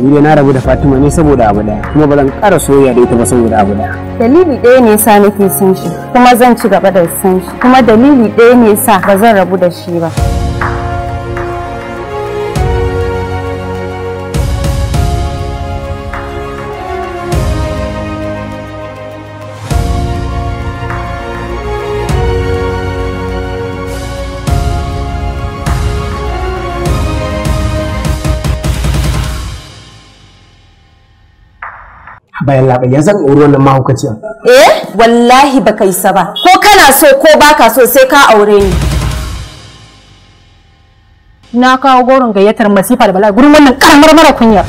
Ni dai na rabu da Fatima ne saboda abu daya, kuma ba zan ƙara soyayya da ita ba saboda abu daya. Dalili ɗaya ne yasa nake son shi, kuma zan ci gaba da son shi, kuma dalili ɗaya ne yasa ba zan rabu da shi ba. Bayan labai ya zan auri wannan mahaukaciyar. Eh, wallahi baka isa ba. Ko kana so ko baka so sai ka aure ni. Na kawo goron gayyatar masifa da bala'i gurin wannan karamar mara kunya.